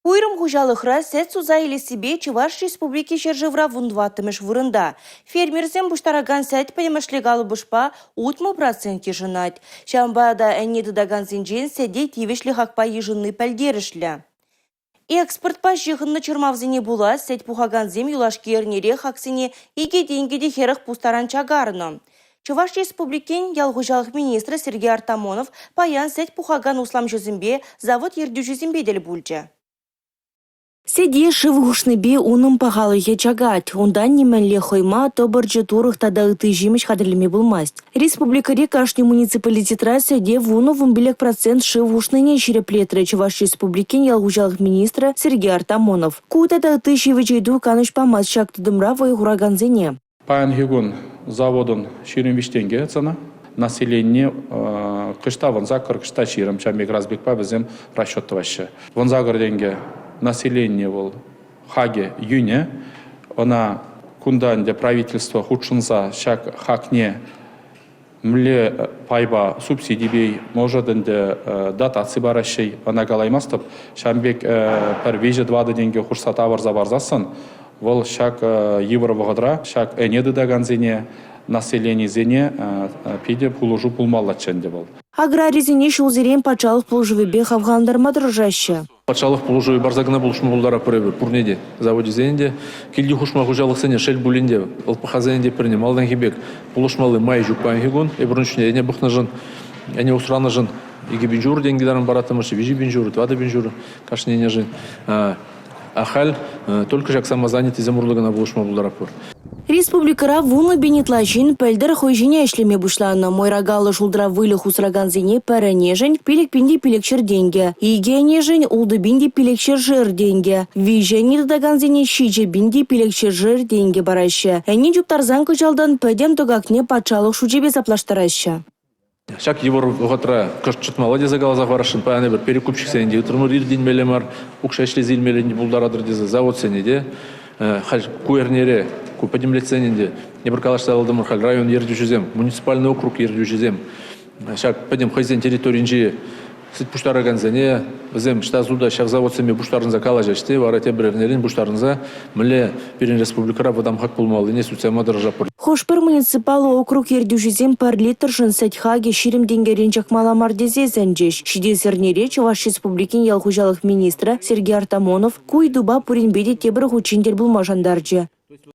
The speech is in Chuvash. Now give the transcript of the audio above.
Уйрӑм хуҫалӑхра сӗт суса илессипе Чӑваш Республики ҫӗршывра 14-мӗш вырӑнта. Фермерсем пуҫтаракан сӗт пӗтӗмӗшле калӑпӑшпа 60 процент йышӑнать. Ҫавӑнпа та ӗне тытакансенчен сӗте тивӗҫлӗ хакпа йышӑнни пӗлтерӗшлӗ. Экспортпа ҫыхӑннӑ чӑрмавсене пула сӗт пухакансем юлашки эрнере хаксене 2 тенкӗ те 40 пус таран чакарнӑ. Чӑваш Республикин ял хуҫалӑх министрӗ Сергей Артамонов паян сӗт пухакан усламҫӑсемпе, завод ертӳҫисемпе тӗл пулчӗ. Сӗте шыв хушнипе унӑн пахалӑхӗ чакать. Унтан нимӗнле хӑйма, тӑпӑрчӑ, турӑх тата ытти ҫимӗҫ хатӗрлеме пулмасть. Республикӑри кашни муниципалитетра сӗте 10-15 процент шыв хушнине ҫирӗплетрӗ Чӑваш Республикин ял хуҫалӑх министрӗ Сергей Артамонов. Ку тата ытти ҫивӗч ыйту канӑҫ памасть ҫак тытӑмра вӑй хуракансене. Паянхи кун заводӑн 23 тенкӗ цена. Населени кӑҫта 18, кӑҫта 20 ҫав пек разбегпа вӗсем расчет тӑваҫҫӗ. 18 тенкӗ населени вӑл хакӗ йӳнӗ. Ӑна кунта ӗнтӗ правительство хутшӑнса ҫак хакне мӗнле пайпа субсидипе, может ӗнтӗ дотаци параҫҫӗ, ӑна калаймастӑп. Ҫавӑн пек пӗр виҫӗ-тӑватӑ тенкӗ хушса тавӑрса парсассӑн вӑл ҫак йывӑр вӑхӑтра ҫак ӗне тытакансене, населенисене питӗ пулӑшу пулмаллаччӗ ӗнтӗ вӑл. Аграрисене ҫулсерен патшалӑх пулӑшӑвӗпе хавхалантарма тӑрӑшаҫҫӗ. Патшалӑх пулӑшӑвӗ парса кӑна пулӑшма пултаратпӑр эпир пурне те, завочӗсене те, килти хушма хуҫалӑхсене шел пулин те, ЛПХсене те пӗрне малтанхи пек пулӑшмалли май ҫук паянхи кун. Эпир ун чухне ӗне пӑхнӑшӑн, ӗне усранӑшӑн 2 пин ҫурӑ тенкӗ таран параттӑмӑрччӗ, 3 пин ҫурӑ, 4 пин ҫурӑ кашни ӗнешӗн. Ахаль только ҫак самозанятыйсем урлӑ кӑна пулӑшма пултаратпӑр. Республикӑра 10 пин ытла ҫын пӗлтӗр хӑй ҫине ӗҫлеме пуҫланӑ. Мӑйракаллӑ шултра выльӑх усракансене пӗр ӗнешӗн 5500 тенкӗ, икӗ ӗнешӗн 6500 тенкӗ, виҫӗ ӗне тытакансене 7500 тенкӗ параҫҫӗ. Ӗне чуптарсан кӑҫалтан пӗтӗм тӑкакне патшалӑх шучӗпе саплаштараҫҫӗ. Ҫак йывӑр вӑхӑтра кӑшт чӑтмалла тесе каласа хӑварасшӑн. Паян эпир перекупщиксене те ыйтрӑмӑр, иртӗнмелле мар, укҫа ӗҫлесе илмелле пултаратӑр тесе заводсене те. Халь ку эрнере, ку пӗтӗмлетсен ӗнтӗ, эпир калаҫса алтӑмӑр халь район ертӳҫисем, муниципальный округ ертӳҫисем ҫак пӗтӗм хӑйсен территоринчи сӗт пуҫтаракансене, вӗсем ӑҫта сутаҫ ҫав заводсемпе пуҫтарӑнса калаҫаҫ те, вара тепӗр эрнерен пуҫтарӑнса мӗнле пирӗн республикӑра вӑтам хак пулмаллине сӳтсе явма тӑрӑшатпӑр. Хӑш-пӗр муниципаллӑ округ ертӳҫисем пӗр литршӑн сӗт хакӗ 20 тенкӗрен чакмалла мар тесе сӗнчӗҫ. Ҫитес эрнере Чӑваш Республикин ял хуҫалӑх министрӗ Сергей Артамонов ку ыйтупа пуринпе те тепӗр хутчен тӗл пулма шантарчӗ.